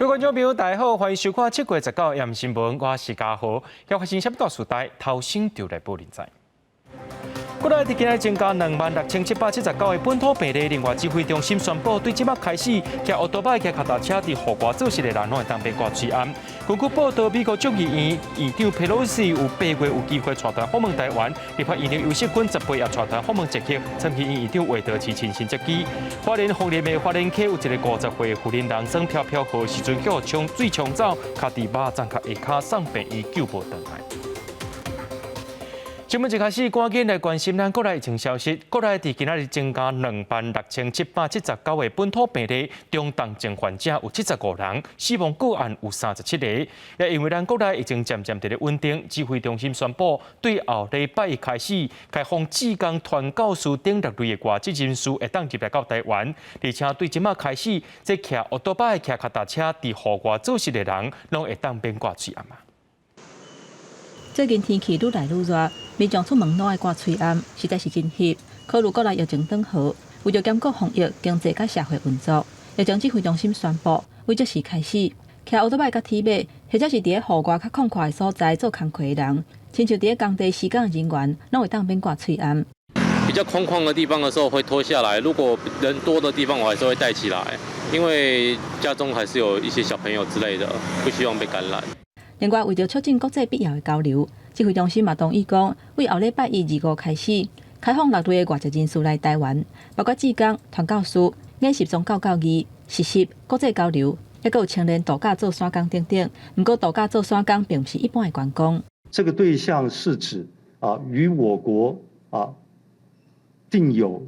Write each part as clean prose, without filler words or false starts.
各位觀眾朋友，大家好，歡迎收看7月19暗新聞，我是嘉豪。要發生啥物大事代，頭先就來報您知。國內佇今日增加26,779個本土病例，另外指揮中心宣布，對這擺開始，騎歐多擺、騎跤踏車佇戶外做事的人，攏會當免掛喙罨。根據報道，美國眾議院院長佩洛西有8月有機會帶團訪問台灣，立法院長游錫堃18也帶團訪問捷克，參議院院長魏德慈親身接機。花蓮鳳林的花蓮溪有一个50歲婦人人耍飄飄河時陣，予沖水沖走，跤佇肉粽佮下跤送病院救無轉來。新聞一開始，趕緊來關心咱國內疫情消息。國內佇今仔日增加26,779個本土病例，中重症患者有75人，死亡個案有37個。也因為咱國內疫情漸漸佇咧穩定，指揮中心宣布，對後禮拜一開始開放志工傳教士等六類的外籍人士會當入來到台灣，而且對這擺開始，這騎歐多擺、騎跤踏車佇戶外做事的人，攏會當免掛喙罨啊。最近天氣愈來愈熱，民眾出門攏愛掛喙罨，實在是真翕。考慮國內疫情轉好，為著兼顧防疫、經濟佮社會運作，疫情指揮中心宣布，對這時開始，騎歐多擺佮鐵馬，或者是佇咧戶外較空曠的所在做工課的人，親像佇咧工地施工的人員，攏會當免掛喙罨。比較空曠的地方的時候會脫下來，如果人多的地方，我還是會戴起來，因為家中還是有一些小朋友之類的，不希望被感染。另外，為著促進國際必要的交流，指揮中心嘛同意講，對後禮拜一、二、五開始開放六類的外籍人士來台灣，包括志工、傳教士、研習宗教教義、實習、國際交流，抑閣有青年度假做散工等等。毋過，度假做散工並毋是一般的觀光。這個對象是指啊，與我國啊訂有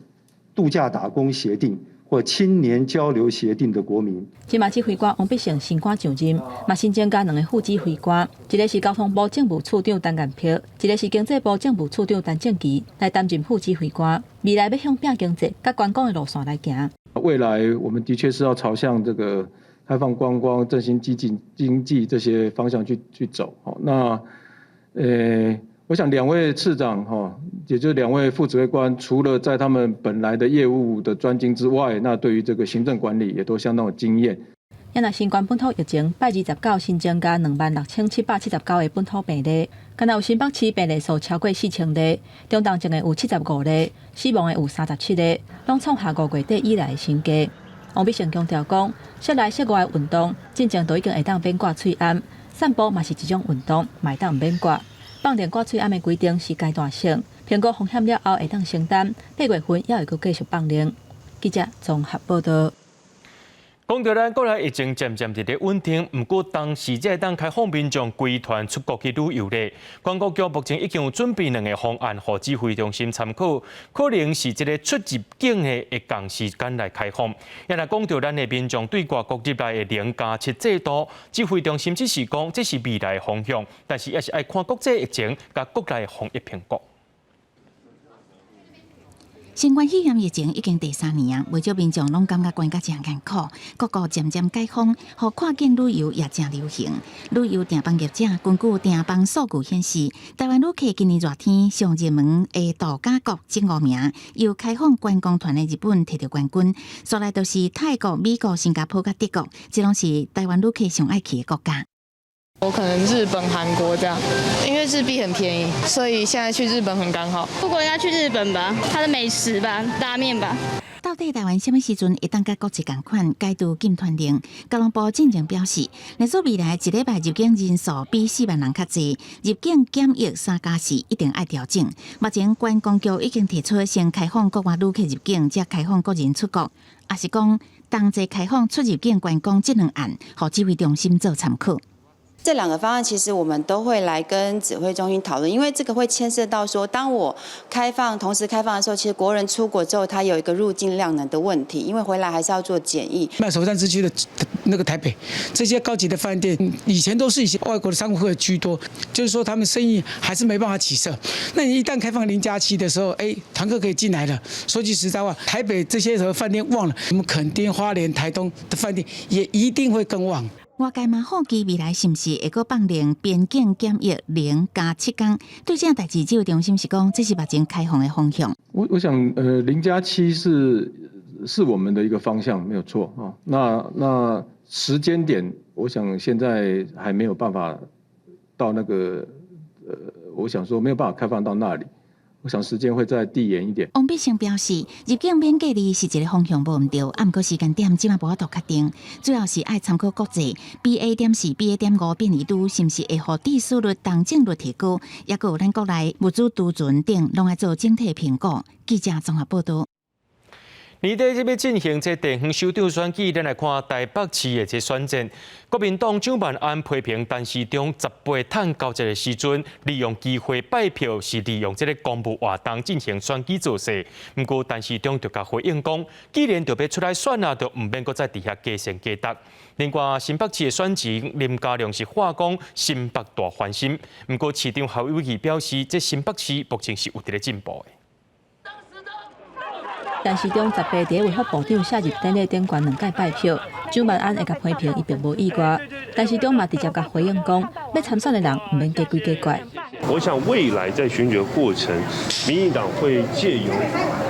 度假打工協定或青年交流協定的國民。這馬指揮官王必勝新官上任，嘛新增加兩個副指揮官，一个是交通部政務處長陳彥柏，一个是經濟部政務處長陳正其來擔任副指揮官。未來欲向拼經濟佮觀光的路線來行。未來我們的確是要朝向這個開放觀光、振興經濟這些方向去走。那，我想兩位次長哈，也就是兩位副指揮官，除了在他們本來的業務的專精之外，那對於這個行政管理也都相當有經驗。若若新冠本土疫情，拜29新增加26,779個本土病例，敢若有新北市病例數超過4000例，中重症的有75例，死亡的有37個，攏創下5月底以來的新低。王必勝強調講，室內室外運動，進前都已經會當免掛喙罨，散步嘛是一種運動，嘛會當毋免掛。放令掛喙罨的規定是階段性，評估風險了後會當承擔，8月份也會閣繼續放令。記者綜合報道。講著咱國內疫情漸漸佇咧穩定，毋過當時才會當開放民眾規團出國去旅遊咧。觀光局目前已經有準備兩个方案，予指揮中心參考，可能是這个出入境的會仝時間來開放。也若講著咱的民眾對外國入來的0+7制度，指揮中心只是講這是未來的方向，但是也是愛看國際疫情佮國內防疫評估。新冠肺炎疫情已經第三年啊，袂少民眾攏感覺關甲誠艱苦，各國漸漸解封，予跨境旅遊也誠流行。旅遊訂房業者根據訂房數據顯示，台灣旅客今年熱天上熱門的度假國前五名，由開放觀光團的日本摕著冠軍，紲來就是泰國、美國、新加坡佮德國，這攏是台灣旅客上愛去的國家。我可能日本、韓國這樣，因為日幣很便宜，所以現在去日本很剛好。不過應該去日本吧，它的美食吧，拉麵吧。到底台灣啥物時陣會當佮國際仝款解除禁團令？交通部進前表示，若說未來一禮拜入境人數比4萬人較濟，入境檢疫3加4一定愛調整。目前觀光局已經提出先開放國外旅客入境，才開放國人出國，抑是講同齊開放出入境觀光這兩案，予指揮中心做參考。這兩個方案其實我們都會來跟指揮中心討論，因為這個會牽涉到說，當我開放同時開放的時候，其實國人出國之後，他有一個入境量能的問題，因為回來還是要做檢疫。麥首善之區的那個台北，這些高級的飯店，以前都是一些外國的商務客居多，就是說他們生意還是沒辦法起色。那你一旦開放零加七的時候，哎，團客可以進來了。說句實在話，台北這些時候飯店旺了，我們墾丁、花蓮、台東的飯店也一定會更旺。外界嘛好奇未來是毋是會閣放令邊境檢疫0加7天？對這代誌指揮中心是講，這是目前開放的方向。我想，0加7是我們的一個方向，沒有錯啊。那時間點，我想現在還沒有辦法到那個，我想說沒有辦法開放到那裡。我想時間會再遞延一點。王必勝表示，入境免隔離是一个方向無毋對，啊，毋過時間點這馬無法度確定，主要是愛參考國際 BA.4、BA.5變異株是毋是會予致死率、重症率提高，抑閣有咱國內物資儲存等，攏愛做整體評估。記者綜合報導。年底這欲進行這地方首長選舉，咱來看台北市的這選戰。國民黨蔣萬安批評陳時中18趁交接的時陣，利用機會拜票，是利用這个公務活動進行選舉造勢。毋過陳時中就共回應講，既然就欲出來選啊，就毋免閣再佇遐雞先雞搭。另外，新北市的選情林佳龍是喊講新北大翻新，毋過市長侯友宜表示，這新北市目前是有佇咧進步的。陳時中18佇衛福部長卸任典禮頂懸兩擺拜票，蔣萬安會共批評，伊並無意外。陳時中嘛直接共回應講，欲參選的人毋免假鬼假怪。我想未來在選舉的過程，民進黨會借由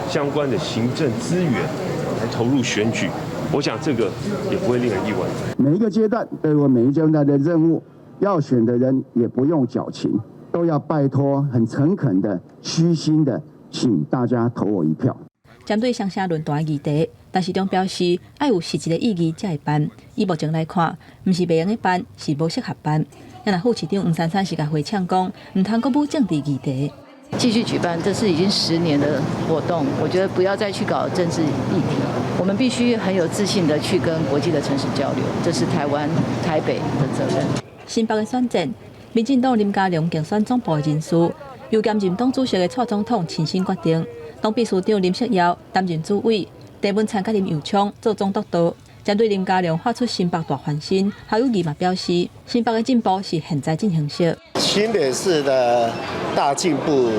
相關的行政資源來投入選舉，我想這個也不會令人意外。每一個階段都有每一階段的任務，要選的人也不用矯情，都要拜託很誠懇的、虛心的，請大家投我一票。針對雙城論壇議題，陳時中表示，愛有實質的意義才會辦。以目前來看，毋是袂用得辦，是無適合辦。若副市長黃珊珊是共回嗆講，毋通閣舞政治議題。繼續舉辦，這是已經10年的活動，我覺得不要再去搞政治議題，我們必須很有自信的去跟國際的城市交流，這是台灣台北的責任。新北的選戰，民進黨林佳龍競選總部的人事，由兼任黨主席的蔡總統親身決定。黨秘書長林錫耀擔任主委，鄭文燦佮林右昌做總督導。針對林佳龍喊出新北大翻新，侯友宜嘛表示，新北的進步是現在進行式。新北市的大進步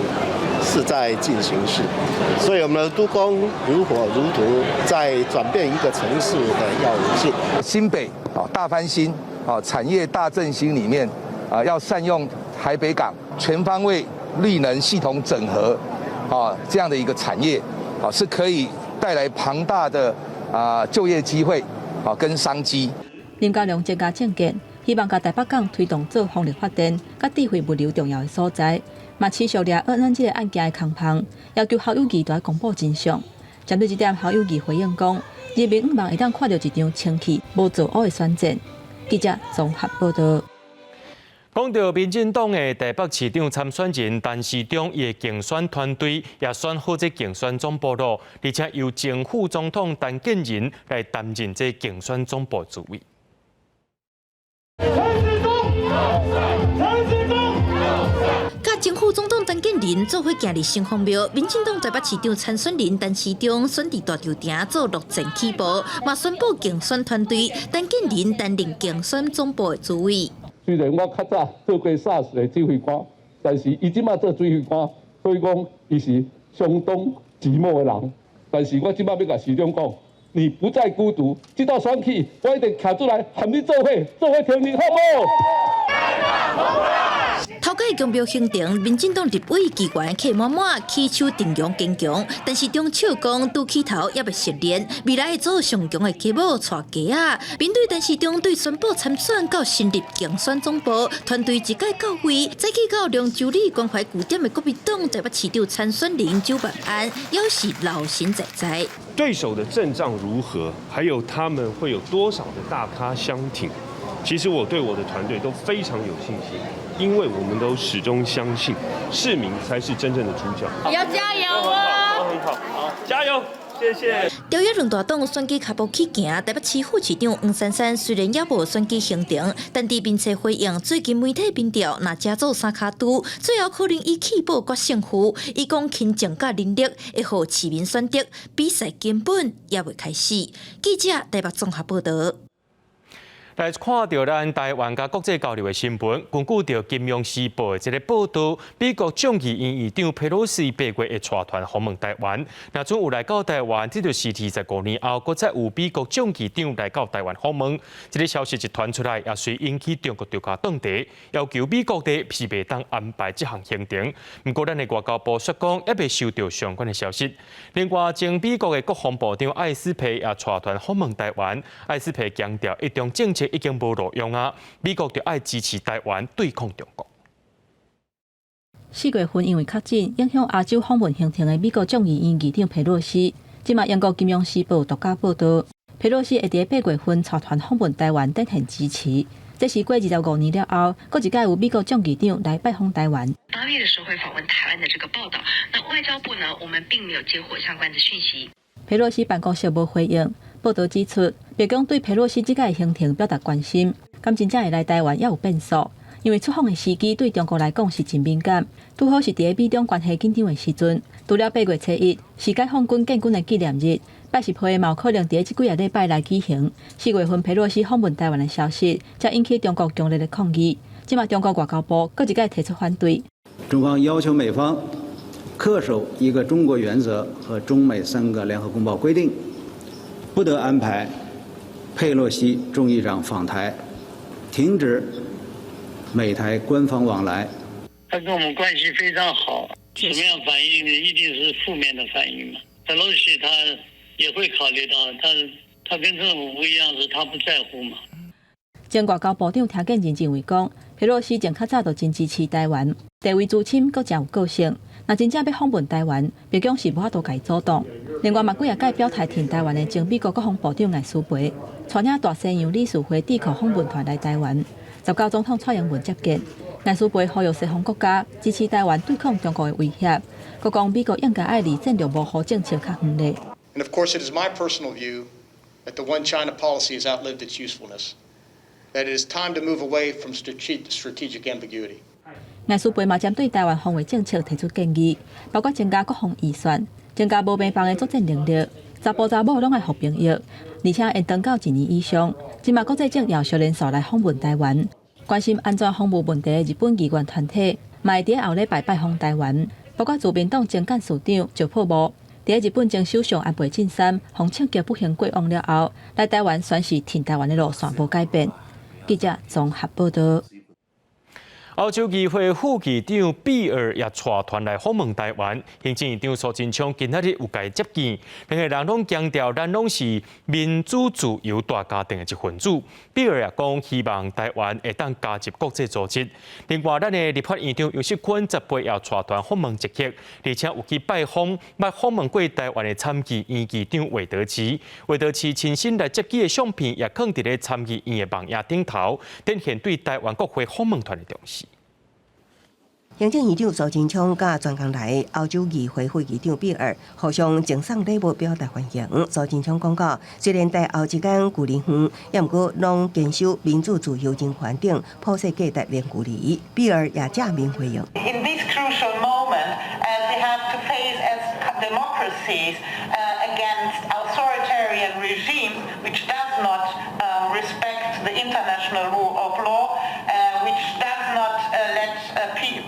是在進行式，所以我們的都更如火如荼，在轉變一個城市的要進。新北啊大翻新啊產業大振興裡面啊要善用台北港全方位綠能系統整合。啊，這樣的一個產業，啊，是可以帶來龐大的啊就業機會，啊跟商機。林佳龍增加政見，希望共台北港推動做風力發電、佮智慧物流重要的所在，嘛持續掠惡人這个案件的空縫，要求侯友宜著愛公布真相。針對這點，侯友宜回應講，人民向望會當看著一場清氣、無造烏的選戰。記者綜合報導。講到民進黨的台北市長參選人陳時中，伊的競選團隊也選好這競選總部囉，而且由前副總統陳建仁來擔任這競選總部主委。陳時中，陳時中，佮前副總統陳建仁做伙行入城隍廟，民進黨台北市長參選人陳時中選佇大稻埕做路線起步，嘛宣布競選團隊陳建仁擔任競選總部的主委。雖然我較早做過 SARS 的指揮官，但是伊這馬做指揮官，所以講伊是相當寂寞的人。但是我這馬欲共市長講，你不再孤獨，這道選舉我一定徛出來和你做伙，做伙挺你，好無？頭擺公廟行程，民進黨立委議員客滿滿，起手陣容堅強，但是中笑講拄起頭猶未熟練，未來會組上強的雞母帶雞仔。面對陳時中對宣布參選到成立競選總部團隊一改到位，早起到龍州里關懷據點的國民黨台北市長參選人蔣萬安，猶是老神在在。對手的陣仗如何，還有他們會有多少的大咖相挺？其實我對我的團隊都非常有信心，因為我們都始終相信市民才是真正的主角。要加油哦！很好，好，加油！謝謝。朝野兩大黨選舉跤步起行，台北市副市長黃珊珊雖然猶無選舉行程，但佇面冊回應最近媒體民調，若這組三跤拄，最後可能以棄保決勝負。伊講勤政佮人力會予市民選擇，比賽根本猶未開始。記者台北綜合報導。來看著咱台灣佮國際交流的新聞，根據著《金融時報》的這个報導，美國眾議院議長佩洛西八月會帶團訪問台灣。若準有來到台灣，這就是25年後，閣再有美國眾議長來到台灣訪問。這个消息一傳出來，也隨引起中國著共當地要求美國地是袂當安排這項行程。毋過，咱的外交部說講，猶未收著相關的消息。另外，前美國的國防部長艾斯培也帶團訪問台灣。艾斯培強調，一中政策已經無路用啊！美國著愛支持台灣對抗中國。 4月份因為確診影響亞洲訪問行程的美國眾議院議長佩洛西，這馬英國金融時報獨家報導，佩洛西會佇8月份帶團訪問台灣，展現支持。這是過25年了後，閣一擺有美國眾議長來拜訪台灣。 8月的時候會訪問台灣的這個報導，那外交部呢，我們並沒有接獲相關的訊息。佩洛西辦公室無回應。報導指出，白宮對佩洛西這擺行程表達關心，敢真正會來台灣猶有變數，因為出訪的時機對中國來講是真敏感，拄好是佇美中關係緊張的時陣。除了8月初一是解放軍建軍的紀念日，拜習會嘛有可能佇這幾个禮拜來舉行。4月份佩洛西訪問台灣的消息，才引起中國強烈的抗議。這馬中國外交部閣一擺提出反對。中方要求美方恪守一個中國原則和中美三個聯合公報規定，不得安排佩洛西眾議長訪台，停止美台官方往來。他跟我們關係非常好，什麼樣反應呢？一定是負面的反應嘛。佩洛西他也會考慮到，他跟政府不一樣，是他不在乎嘛。前外交部長陳建仁認為講，佩洛西從較早就真支持台灣，地位資深，閣誠有個性。若真正欲訪問台灣，白宮是無法度共伊阻擋。另外，嘛幾仔擺表態挺台灣的前美國國防部長艾斯培，帶領大西洋理事會智庫訪問團來台灣，19總統蔡英文接見。艾斯培呼籲西方國家支持台灣對抗中國的威脅，閣講美國應該愛離戰略模糊政策較遠咧。 And of course, it is my personal view that the One China policy has outlived its usefulness. That it is time to move away from strategic ambiguity. 艾斯培嘛針對台灣防衛政策提出建議，包括增加國防預算、增加無邊防的作戰能力、查埔查某攏愛服兵役，而且延長到一年以上。這馬國際政要小連續來訪問台灣，關心安全防務問題的日本議員團體，嘛會佇後禮拜拜訪台灣，包括自民黨前幹事長石破茂，佇日本前首相安倍晉三予槍擊不幸過往了後，來台灣宣示挺台灣的路線無改變。記者綜合報導。歐洲議會副議長比爾也帶團來訪問台灣，行政院長蘇貞昌今仔日有共伊接見，兩个人攏強調，咱攏是民主自由大家庭的一份子。比爾也講，希望台灣會當加入國際組織。另外，咱的立法院長游錫堃18也帶團訪問捷克，而且有去拜訪，捌訪問過台灣的參議院議長魏德慈。魏德慈親身來接機的相片，也囥佇咧參議院的網頁頂頭，展現對台灣國會訪問團的重視。行政院長蘇貞昌佮專工來歐洲議會副議長比爾互相贈送禮物表達歡迎。蘇貞昌講到，雖然台歐之間距離遠，也毋過攏堅守民主自由人權等普世價值零距離。比爾也正面回應。 In this crucial moment, as we have to face as democracies against authoritarian regimes, which does not respect the international rule of law, which does not let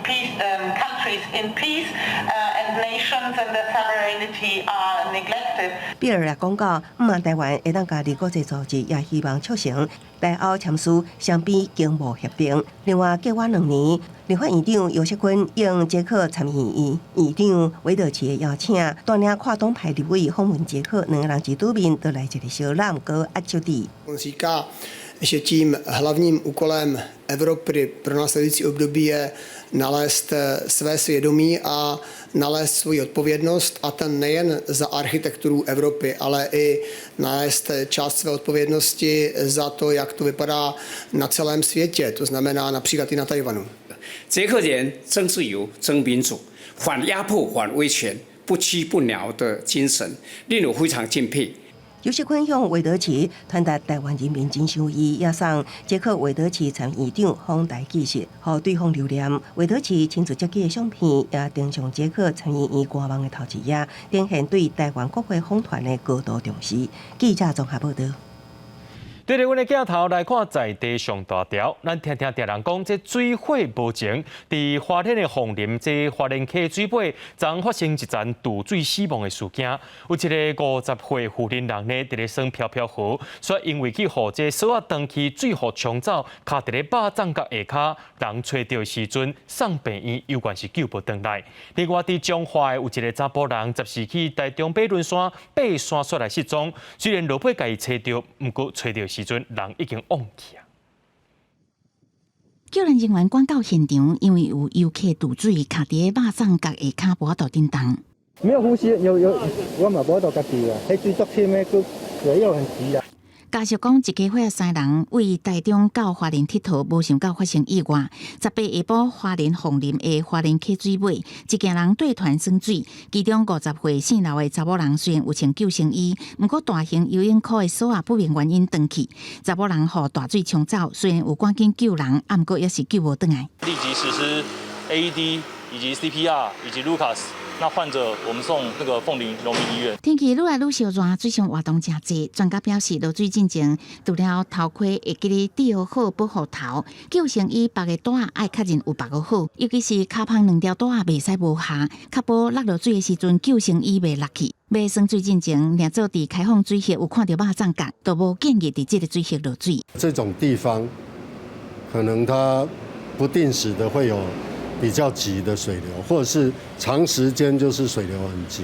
peace, countries in peace and nations and their sovereignty are neglected. 比爾也講到，毋但台灣會當加入國際組織，也希望促成台歐簽署雙邊經貿協定。另外，過往2年，立法院長游錫堃應捷克參議院議長韋德奇的邀請，帶領跨黨派立委訪問捷克，兩个人一拄面，就來一个相攬閣握手佇。 On říká, že tím hlavním úkolem Evropy pro následující období je nalézt své svědomí a nalézt svoji odpovědnost, a ten nejen za architekturu Evropy, ale i nalézt část své odpovědnosti za to, jak to vypadá na celém světě, to znamená například i na Tajvanu. 捷克人爭自由、爭民主、反壓迫、反威權、不屈不撓的精神，令我非常敬佩。游錫堃向韋德奇傳達台灣人民真心意，也送捷克韋德奇參議長訪台紀實，予對方留念。韋德奇親自接機的相片，也登上捷克參議院官網的頭一頁，展現對台灣國會訪團的高度重視。記者綜合報導。對著阮的鏡頭來看在地上大條，咱聽聽聽人講，這水火無情，佇花蓮的鳳林，這花蓮溪水尾，昨發生一場墮水死亡的事件。有一个50歲婦人呢，佇咧耍飄飄河，煞因為去予這索仔斷去，水予沖走，卡佇咧肉粽角下跤，人揣著的時陣送病院，猶原是救無轉來。另外，佇彰化的有一个查埔人，14去台中馬崙山爬山煞來失蹤，雖然落尾共伊揣著，毋過揣著時陣人已經往去啊。救援人員趕到現場，因為有遊客墮水，卡佇咧肉粽角下跤無法度振動。沒有呼吸，有有，我嘛無法度家己啊，彼水足深的，閣水又很急啊。家屬講，一家伙仔三人為台中到花蓮𨑨迌，無想到發生意外。18下晡，花蓮鳳林的花蓮溪水尾，一家人綴團耍水，其中50歲姓劉的查某人雖然有穿救生衣，毋過大型游泳褲的索仔不明原因斷去，查某人予大水沖走，雖然有趕緊救人，毋過也是救無轉來。立即實施 AED 以及 CPR 以及 LUCAS。那患者，我們送那個鳳林榮民醫院。天氣愈來愈燒熱，水上活動誠濟。專家表示，落水進前，除了頭盔會記得戴好保護頭，救生衣縛的帶仔愛確認有縛予好，尤其是跤縫兩條帶仔袂使無效，確保落落水的時陣救生衣袂落去。欲耍水進前，若做佇開放水域有看著肉粽角，都無建議佇這个水域落水。這種地方可能它不定時的會有比較急的水流，或者是長時間就是水流很急，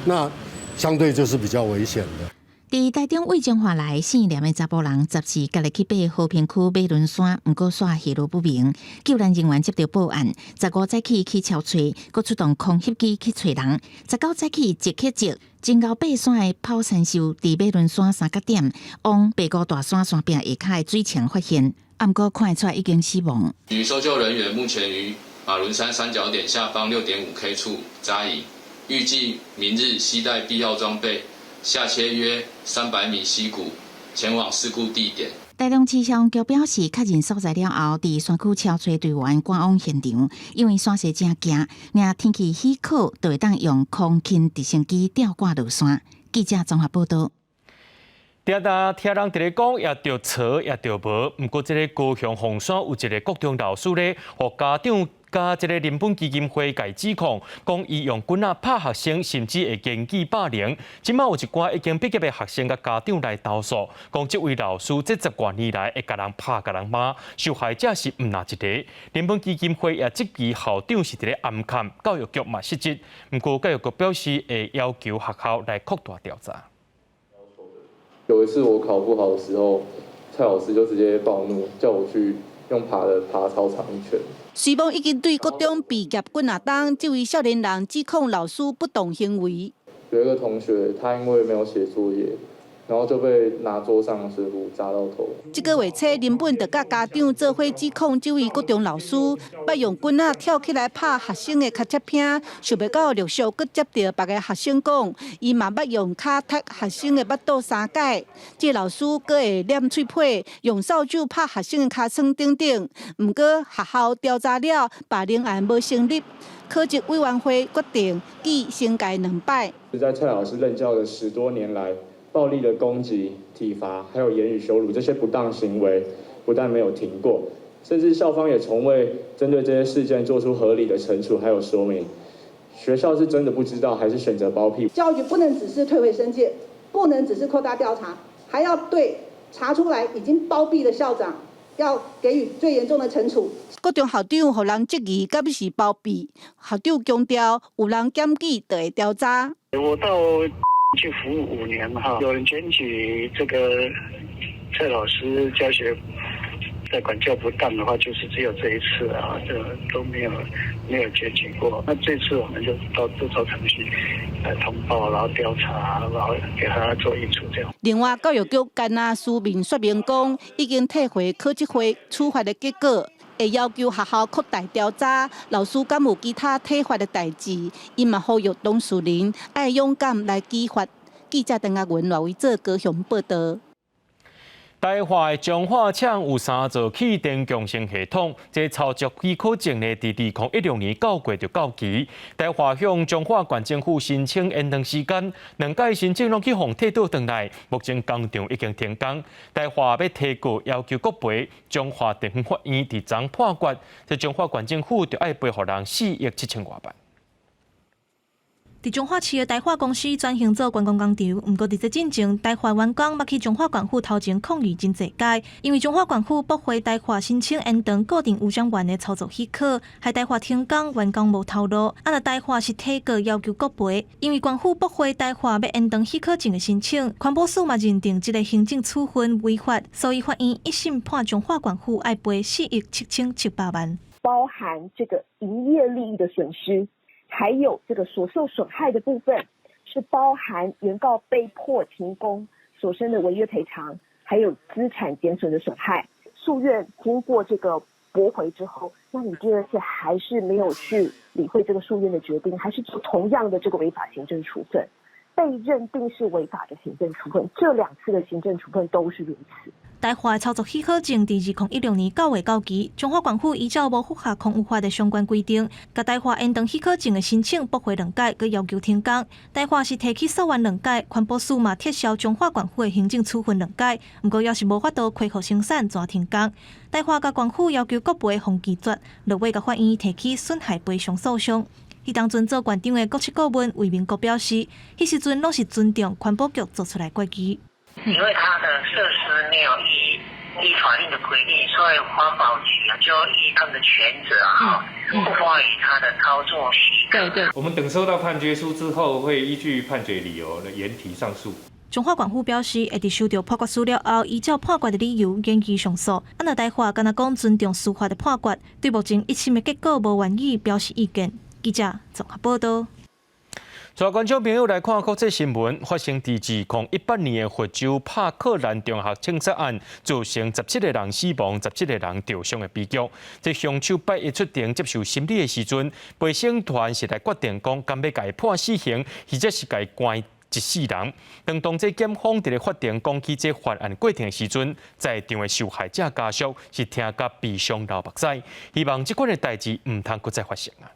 那相對就是比較危險的。佇台中魏彰化來姓連的查埔人，14家己去爬和平區馬崙山，毋過煞下落不明。救援人員接著報案，15早起去搜揣，閣出動空翕機去揣人。19早起即刻接真𠢕爬山的跑山獸，佇馬崙山三角點，往白姑大山山壁下跤的水層發現，毋過看會出來已經死亡。與搜救人員目前於馬崙山三角點下方6.5 K 處紮營，預計明日攜帶必要裝備下切約300米溪谷，前往事故地點。台中市消防局表示，確認所在了後，佇山區搜揣隊員趕往現場，因為山勢誠驚，若天氣許可，就會當用空勤直升機吊掛落山。記者綜合報導。定定聽人佇咧講，也著錯也著無。毋過，這个高雄鳳山有一个國中老師咧，予家長佮這个人本基金會共指控，講伊用棍仔拍學生，甚至會言語霸凌。這馬有一寡已經畢業的學生佮家長來投訴，講這位老師這十外年來會共人拍、共人罵，受害者是毋若一个。人本基金會也質疑校長是佇咧掩崁，教育局嘛失職。毋過教育局表示會要求學校來擴大調查。有一次我考不好的時候，蔡老師就直接暴怒，叫我去用爬的爬操場一圈。雖罔已經對國中畢業幾若冬，這位少年人指控老師不當行為。有一個同學，他因為沒有寫作業，然後就被拿桌上的水壺砸到頭。這个月初，林本就佮家長做伙指控這位國中老師，捌用棍仔跳起來拍學生的尻脊骿，想袂到陸續閣接著別个學生講，伊嘛捌用跤踢學生的腹肚三擺。這老師閣會念喙皮，用掃帚拍學生的尻川等等。毋過學校調查了，霸凌案無成立，考績委員會決定記懲戒兩擺。在蔡老師任教的10多年來，暴力的攻擊、體罰，還有言語羞辱這些不當行為，不但沒有停過，甚至校方也從未針對這些事件做出合理的懲處還有說明。學校是真的不知道，還是選擇包庇？教育局不能只是退回申誡，不能只是擴大調查，還要對查出來已經包庇的校長，要給予最嚴重的懲處。國中校長予人質疑，敢是包庇？校長強調，有人檢舉就會調查。我到去服務5年哈，有人檢舉這個蔡老師教學在管教不當的話，就是只有這一次啊，這都沒有檢舉過。那這次我們就到這照程序來通報，然後調查，然後給他做應處這樣。另外，教育局干焦書面說明講，已經退回考績會處罰的結果，會要求學校擴大調查，老師敢有其他體罰的代誌，伊嘛呼籲當事人愛勇敢來舉發。記者鄧阿文、賴維做高雄報導。台化的彰化廠有三座氣電共生系統，這操作許可證呢，佇2016年9月就到期。台化向彰化縣政府申請延長時間，兩擺申請攏去予退倒轉來。目前工廠已經停工。台化欲提告要求國賠，彰化地方法院佇昨判決，這彰化縣政府著愛賠予人4億7千外萬。佇彰化市的台化公司轉型做觀光工廠，毋過佇這進前，台化員工捌去彰化縣府頭前抗議真濟擺，因為彰化縣府駁回台化申請延長固定污染源的操作許可，害台化停工，員工無頭路。啊，若台化是提告要求國賠，因為縣府駁回台化欲延長許可證的申請，環保署嘛認定這个行政處分違法，所以法院一審判彰化縣府愛賠4億7700萬。包含這個營業利益的損失。還有這個所受損害的部分，是包含原告被迫停工所生的違約賠償，還有資產減損的損害。訴願經過這個駁回之後，那你第二次還是沒有去理會這個訴願的決定，還是做同樣的這個違法行政處分，被認定是違法的行政處分。這兩次的行政處分都是如此。台化的操作許可證佇2016年9月到期，彰化縣府依照無符合空污法的相關規定，共台化延長許可證的申請駁回兩擺，閣要求停工。台化是提起訴願兩擺，環保署嘛撤銷彰化縣府的行政處分兩擺，毋過猶是無法度恢復生產，煞停工。台化共縣府要求國賠予拒絕，落尾共法院提起損害賠償訴訟。彼當陣做縣長的國策顧問魏明國表示，彼時陣攏是尊重環保局做出來決議。因為它的設施沒有依法令的規定，所以環保局啊就依他們的權責啊，不賦予他的操作許可。對對。我們等收到判決書之後，會依據判決理由來研提上訴。彰化縣府表示，會佇收到判決書了後，依照判決的理由研議上訴。啊，若台化敢若講尊重司法的判決，對目前一審的結果無願意表示意見。記者綜合報道。帶觀眾朋友來看國際新聞，發生佇2018年的佛州帕克蘭中學槍殺案，造成17個人死亡、17個人受傷的悲劇。這兇手拜一出庭接受審理的時陣，陪審團是來決定講，敢欲共伊判死刑，或者是共伊關一世人。當這檢方佇咧法庭講起這犯案過程的時陣，在場的受害者家屬是聽甲悲傷流目屎，希望這款的代誌毋通閣再發生啊！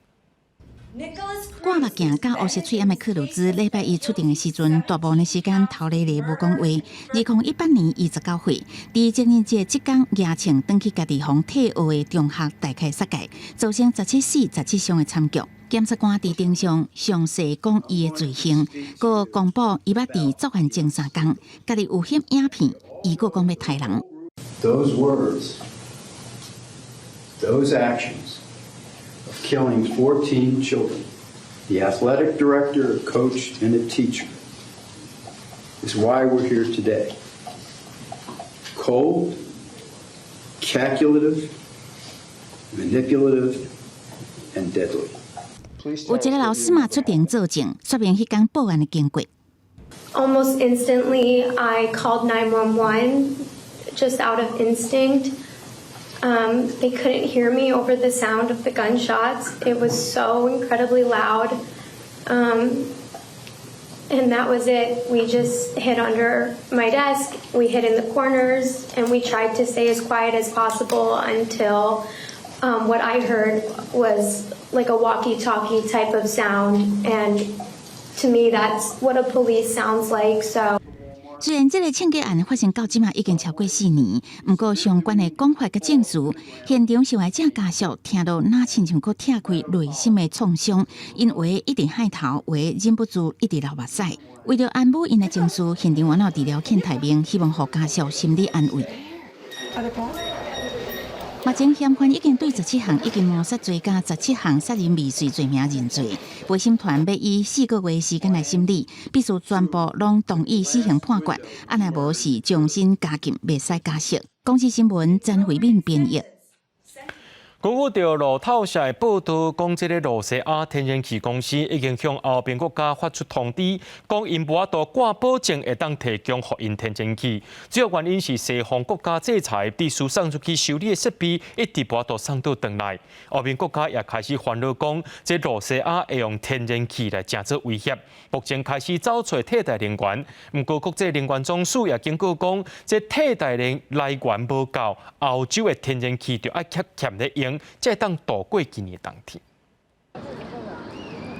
掛目鏡佮烏色喙罨的克魯茲，禮拜一出庭的時陣，大部分的時間頭咧咧無講話。2018年，伊19歲，佇情人節這工舉槍轉去家己予退學的中學大開殺戒，造成17死17傷的慘劇。檢察官佇庭上詳細講伊的罪行，閣公布伊捌佇作案前3工，家己有翕影片，伊閣講欲刣人。 Those words, those actions of killing 14 children, the athletic director, a coach, and a teacher, is why we're here today. Cold, calculative, manipulative, and deadly. 有一个老師嘛出庭作證，說明彼工報案的經過。 Almost instantly, I called 911 just out of instinct. They couldn't hear me over the sound of the gunshots. It was so incredibly loud. And that was it. We just hid under my desk, we hid in the corners, and we tried to stay as quiet as possible until what I heard was like a walkie talkie type of sound. And to me, that's what a police sounds like. So. 雖然這个槍擊案發生到這馬已經超過4年，毋過相關的講法佮證詞，現場受害者家屬聽著若親像閣拆開內心的創傷，𪜶有的一直喊頭，有的忍不住一直流目屎。為著安撫𪜶的情緒，現場玩偶治療犬提名，希望予家屬心理安慰。目前嫌犯已經對17項以及謀殺罪佮17項殺人未遂罪名認罪。陪審團欲以4個月時間來審理，必須全部攏同意死刑判決，啊若無是終身監禁，袂使假釋。公視新聞詹慧敏編譯。根據著路透社的報道，講這个露西亞天然氣公司已經向歐盟國家發出通知，講𪜶無法度掛保證會當提供予𪜶天然氣。主要原因是西方國家制裁，佇輸送出去修理的設備一直無法度送倒轉來。歐盟國家也開始煩惱講，這露西亞會用天然氣來成做威脅。目前開始走揣替代能源，毋過國際能源總署也警告講，這替代能來源無夠，歐洲的天然氣就愛較儉咧用，才會當度過今年冬天。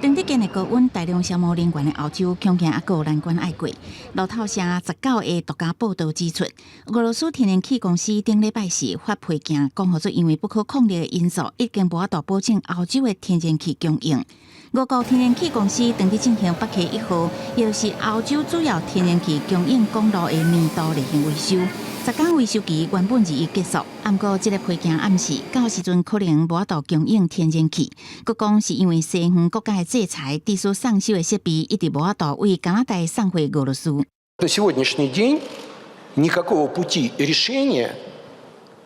當日今日高溫大量消耗能源的歐洲，恐驚猶閣有難關愛過。路透社19的獨家報道指出，俄羅斯天然氣公司頂禮拜四發批件，講予做因為不可抗力的因素，已經無法度保證歐洲的天然氣供應。俄國天然氣公司當佇進行北溪一號，也就是歐洲主要天然氣供應管路的年度例行維修。10天維修期原本21結束，毋過這个批件暗示到時陣可能無法度供應天然氣。閣講是因為西方國家的制裁，致使送修的設備一直無法度為加拿大送回俄羅斯。 На сегодняшний день никакого пути решения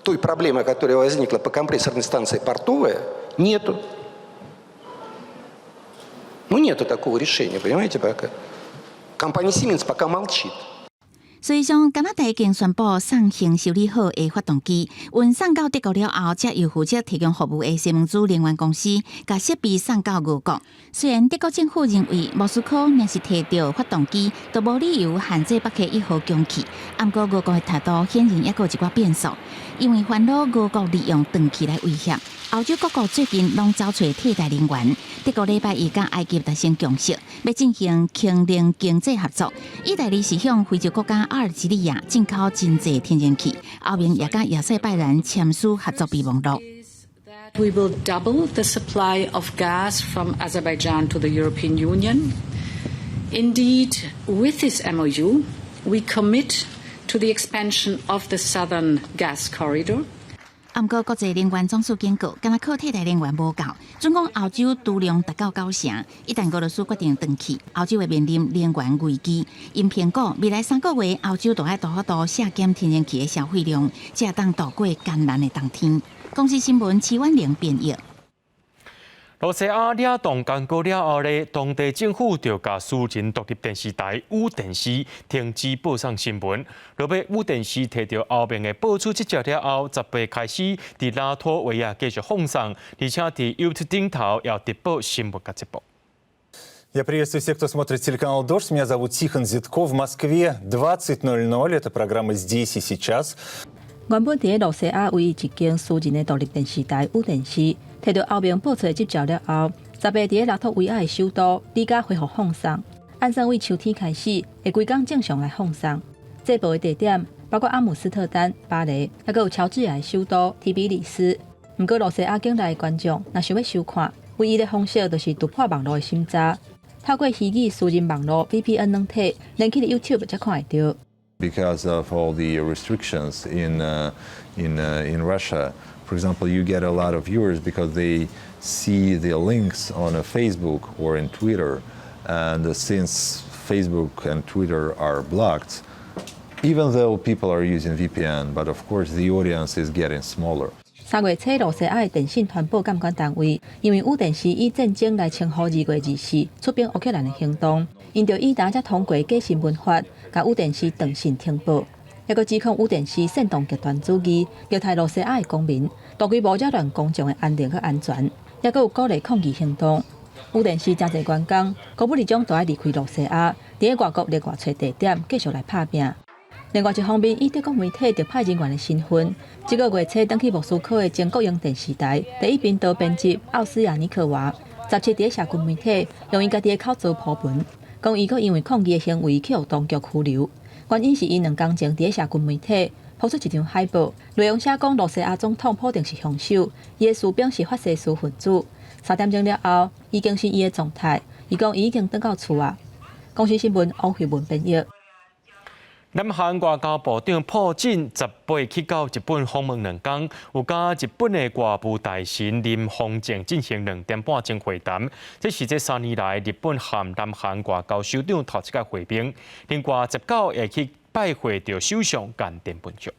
той проблемы, которая возникла по компрессорной станции Портовая, нету. Ну, нету такого решения, понимаете, пока. Компания Siemens пока молчит. 事實上，加拿大已經宣布送行修理好的發動機，運送到德國了後，才由負責提供服務的西門子能源公司，共設備送到俄國。雖然德國政府認為莫斯科若是提著發動機，就無理由限制北溪一號供氣，毋過俄國的態度顯然猶閣有一寡變數，因為煩惱俄國利用斷氣來威脅。歐洲各國最近攏走揣替代能源，德國禮拜一佮埃及達成共識，欲進行氫能經濟合作。意大利是向非洲國家阿爾及利亞進口真濟天然氣，歐盟也佮亞塞拜然簽署合作備忘錄。 We will double the supply of gas from Azerbaijan to the European Union. Indeed, with this MOU, we commit to the expansion of the Southern Gas Corridor. 毋過國際能源總署警告，干焦靠替代能源無夠，準講歐洲儲量達到九成，一旦俄羅斯決定斷氣，歐洲會面臨能源危機。𪜶評估未來3個月，歐洲都愛大幅度削減天然氣的消費量，才會當度過艱難的冬天。公視新聞齊婉玲編譯。露西亞掠動干戈了後咧，當地政府就共私人獨立電視台雨電視停止播送新聞。落尾雨電視提著歐盟的報出執照了後，18開始佇拉脫維亞繼續放送，而且佇 YouTube 頂頭也直播新聞佮節目。 Я приветствую всех, кто смотрит телеканал «Дождь». Меня зовут Тихон Зитков. В Москве 20:00. Это программа «Здесь и сейчас». 原本佇咧露西亞唯一一間私人的獨立電視台雨電視，提著歐盟報出的執照了後，18佇咧拉脫維亞的首都里加恢復放送。按算為秋天開始，會規工正常來放送。這部的地點包括阿姆斯特丹、巴黎，猶閣有喬治亞的首都提比里斯。毋過露西亞境內的觀眾若想欲收看，唯一的方式就是突破網路的審查，透過虛擬私人網路 VPN 軟體連去 YouTube 才看會著。 Because of all the restrictions in Russia. For example, you get a lot of viewers because they see the links on a Facebook or in Twitter, and since Facebook and Twitter are blocked, even though people are using VPN, but of course the audience is getting smaller. 3月初，露西亞的電信傳播監管單位因為雨電視以戰爭來稱呼2月24出兵烏克蘭的行動，𪜶就以今才通過假新聞法，共雨電視斷訊停播，猶閣指控雨電視煽動極端主義，虐待露西亞的公民，大規模擾亂公眾的安寧佮安全，猶閣有鼓勵抗議行動。雨電視誠濟員工，高不離將都愛離開露西亞，佇咧外國另外揣地點繼續來拍拚。另外一方面，以德國媒體特派人員的身份，這個月初轉去莫斯科的前國營電視台第一頻道編輯奧斯亞尼克娃，17佇咧社群媒體用伊家己的口做鋪文，講伊閣因為抗議的行為去予當局拘留，原因是伊2工前佇咧社群媒體鋪出一張海報，內容寫講露西亞總統普丁是兇手，伊的士兵是法西斯分子。3點鐘了後，伊更新伊的狀態，伊講伊已經轉到厝啊。公視新聞王慧文編譯。南韓外交部長朴振18去到日本訪問2工，有佮日本的外務大臣林芳正進行2點半鐘會談。這是這3年來日本和南韓外交首長頭一擺會面。另外19會去拜會著首相岸田文雄。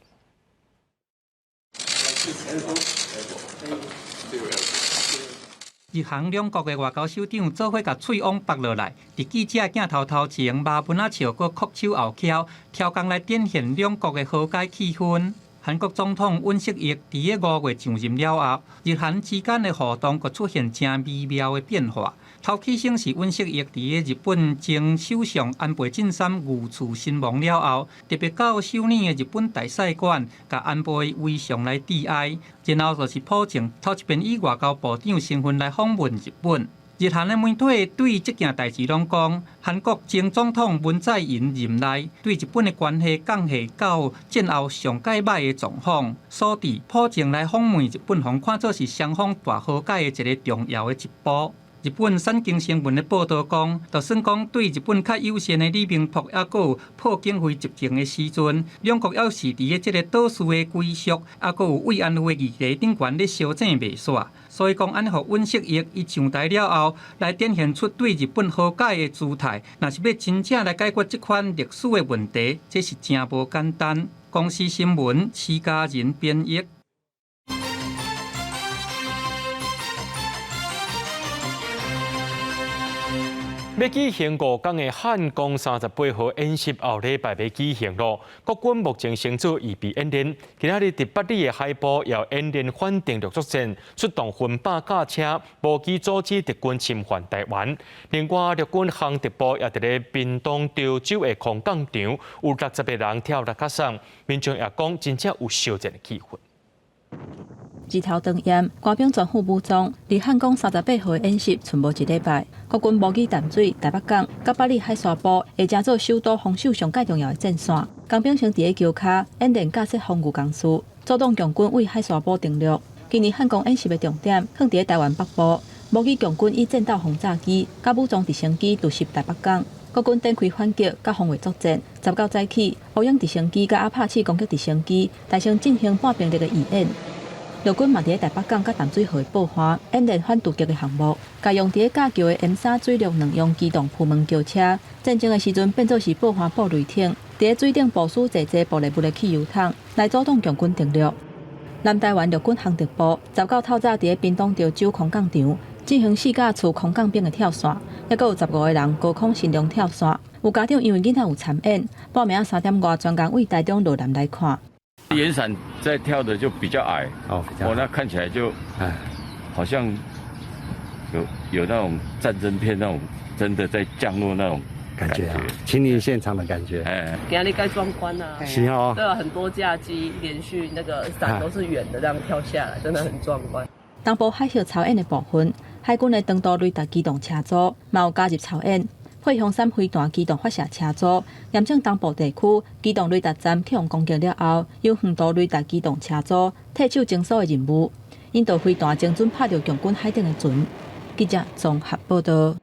日韓兩國的外交首長做伙共喙往縛落來，佇記者鏡頭頭前，馬文仔笑，閣摳手後翹，超工來展現兩國的和解氣氛。韓國總統尹錫悅佇咧5月上任了後，日韓之間的互動閣出現誠微妙的變化。頭起先是尹錫悅佇咧日本前首相安倍晉三遇刺身亡了後，特別到首爾的日本大使館，共安倍遺像來致哀。然後就是普京頭一遍以外交部長身份來訪問日本。日韓的媒體對這件代誌攏講，韓國前總統文在寅任內對日本的關係降下到戰後上蓋䆀的狀況，所以普京來訪問日本，予看做是雙方大和解的一个重要的一步。日本產經新聞的報導講，就算講對日本較友善的李明博抑閣有朴槿惠執政的時陣，兩國猶是佇咧這个島嶼的歸屬，抑閣有慰安婦的議題頂懸咧相爭袂煞。所以講，按呢予尹錫悅伊上台了後，來展現出對日本和解的姿態，若是欲真正來解決這款歷史的問題，這是誠無簡單。公視新聞，徐家仁編譯。欲舉行五天的漢光38號演習，後禮拜欲舉行囉。國軍目前先做預備演練，今仔日佇八里的海埔也演練反登陸作戰，出動分百架車、無機阻止敵軍侵犯台灣。另外，陸軍航特部也佇咧屏東潮州的空降場，有60個人跳落卡送，民眾也講真正有相戰的氣氛。日頭當炎，官兵全副武裝，離漢光38號演習賰無一禮拜，國軍無機淡水、台北港、佮八里海沙埔，會成做首都防守上蓋重要的戰線。工兵先佇咧橋跤演練架設防禦工事，阻擋共軍對海沙埔登陸。今年漢光演習的重點，放佇咧台灣北部，無機共軍以戰鬥轟炸機、佮武裝直升機突襲台北港，國軍展開反擊佮防衛作戰。19早起，烏鷹直升機佮阿帕契攻擊直升機，大聲進行半兵力的預演。陸軍嘛佇咧台北港佮淡水河的報岸演練反突擊的項目，共用佇咧架橋的 M3水陸兩用機動鋪門橋車，戰爭的時陣變做是報岸布雷艇，佇咧水頂部署濟濟玻璃物的汽油桶，來阻擋共軍登陸。南台灣陸軍航特部19透早佇咧屏東潮州空降場進行4架次空降兵的跳傘，抑閣有15個人高空神龍跳傘。有家長因為囡仔有參演，半暝仔3點外專工對台中落南來看。岩傘在跳的就比較矮哦，那看起來就，好像有那種戰爭片那種真的在降落那種感覺，親臨現場的感覺。哎，今仔日蓋壯觀啊！是哦，對啊，很多架機連續那個傘都是遠的，這樣跳下來，真的很壯觀。東部海峽操演的部分，海軍的長途雷達機動車組嘛有加入操演。配雄三飛彈機動發射車組，驗證東部地區機動雷達站去予攻擊了後，由遠途雷達機動車組退守偵搜的任務，引導飛彈精準拍著共軍海頂的船。記者綜合報導。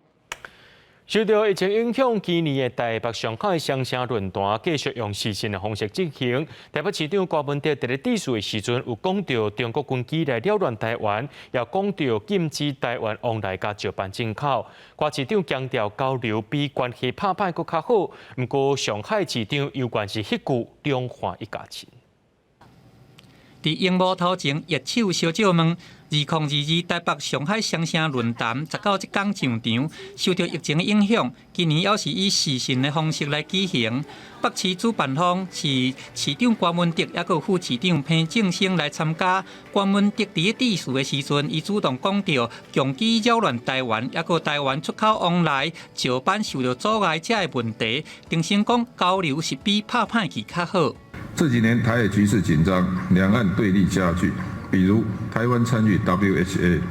受到疫情影響，今年的台北、上海雙城論壇繼續用視訊的方式進行。台北市長柯文哲佇咧致辭的時陣，有講到中國軍機來擾亂台灣，也講到禁止台灣往來佮照辦進口。柯市長強調交流比關係拍歹閣較好。毋過上海市長猶原是彼句兩岸一家親。佇螢幕頭前，握手相借問。2022台北上海雙城論壇19這工上場，受著疫情的影響，今年猶是以視訊的方式來舉行。北市主辦方是市長郭文德，抑閣有副市長彭正聲來參加。郭文德佇咧致辭的時陣，伊主動講著共機擾亂台灣，抑閣台灣出口往來石板受著阻礙這个問題，重申講交流是比拍歹去較好。這幾年台海局勢緊張，兩岸對立加劇。比如台灣參與 WHA，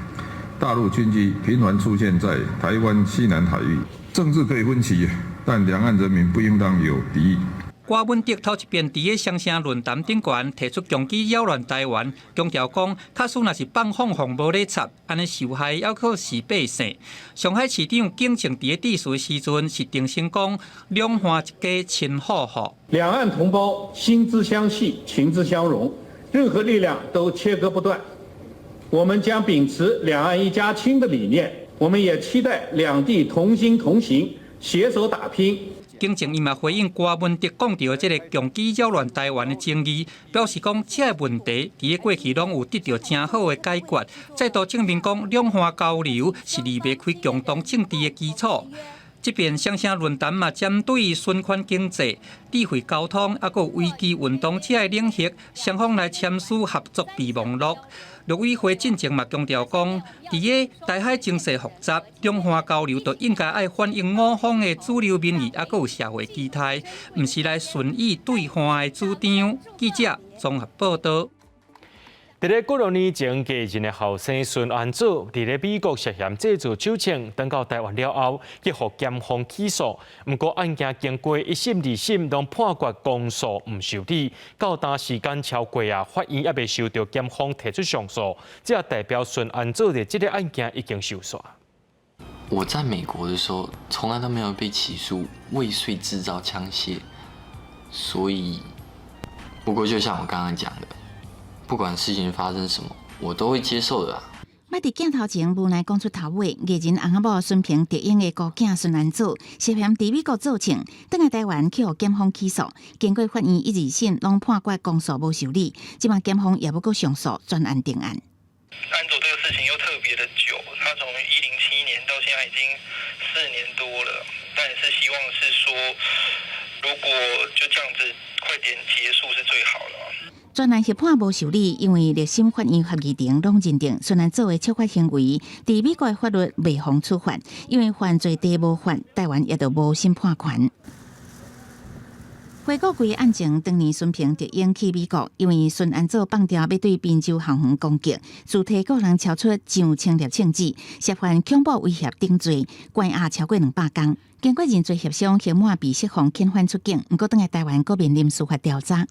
大陸軍機頻繁出現在台灣西南海域。政治可以分歧，但兩岸人民不應當有敵意。郭文德頭一遍佇咧雙城論壇頂懸提出共機擾亂台灣，強調講，假使若是放放放無咧插，按呢受害猶閣是百姓。上海市長景正佇咧致辭時陣是重申講，兩岸一家親好好。兩岸同胞心之相繫，情之相融。任何力量都切割不斷，我們將秉持兩岸一家親的理念，我們也期待兩地同心同行，攜手打拼。景政伊嘛回應柯文哲講著這个共機擾亂台灣的爭議，表示講這个問題佇咧過去攏有得著誠好的解決，再度證明講兩岸交流是離袂開共同政治的基礎。這邊雙聲論壇嘛，針對循環經濟、智慧交通，抑閣有危機運動這个領域，雙方來簽署合作備忘錄。陸委會進前嘛強調講，佇个台海情勢複雜，兩岸交流就應該愛反映我方的主流民意，抑閣有社會期待，毋是來順意對岸的主張。記者綜合報導。佇咧幾若年前，藝人的後生孫安祖，佇咧美國涉嫌製造手槍，轉到台灣了後，去予檢方起訴。毋過案件經過一審、二審，攏判決公訴毋受理。到今時間超過啊，法院猶未收著檢方提出上訴，這代表孫安祖的這个案件已經收煞。我在美國的時候，從來都沒有被起訴未遂製造槍械，所以，不過就像我剛剛講的。不管事情發生什麼，我都會接受的啦。捌佇鏡頭前無奈講出頭話，藝人翁仔某孫平電影的孤囝孫安祖涉嫌佇美國做槍，轉來台灣去予檢方起訴，經過法院一、二審攏判決公訴無受理，這擺檢方也欲閣上訴，全案定案。安祖這個事情又特別的久，他從107年到現在已經4年多了，但也是希望是說，如果就這樣子快點結束是最好了。全案協判無受理，因為二審法院合議庭攏認定孫安祖的觸法行為，佇美國的法律袂予處罰，因為犯罪地無法，台灣也就無審判權。回顧規个案情，當年孫平特英去美國，因為孫安祖放調欲對賓州校園攻擊，自提個人超出上千粒槍子，涉犯恐怖威脅等罪，關押超過200工。經過認罪協商，刑滿被釋放，遣返出境，毋過轉來台灣，閣面臨司法調查。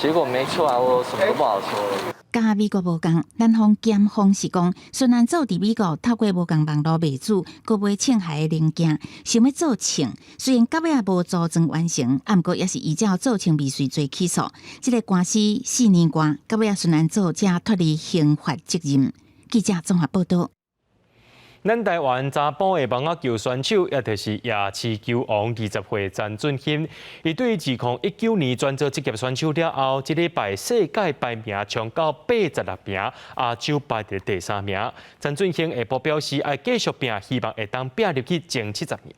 結果沒出來，我什麼都不好說了。佮美國無仝，南方檢方是講，孫安祖佇美國透過無仝網路賣主，閣買槍械的零件，想欲做槍。雖然到尾仔無組裝完成，毋過也是依照做槍未遂罪起訴。這个官司4年外，到尾仔孫安祖才脫離刑法責任。記者綜合報導。咱台灣查埔的網仔球選手，也就是夜市球王20歲陳俊欣，伊對2019年轉做職業選手了後，這禮拜世界排名衝到86名，亞洲排佇第三名。陳俊欣下晡表示，愛繼續拼，希望會當拼入去前70名。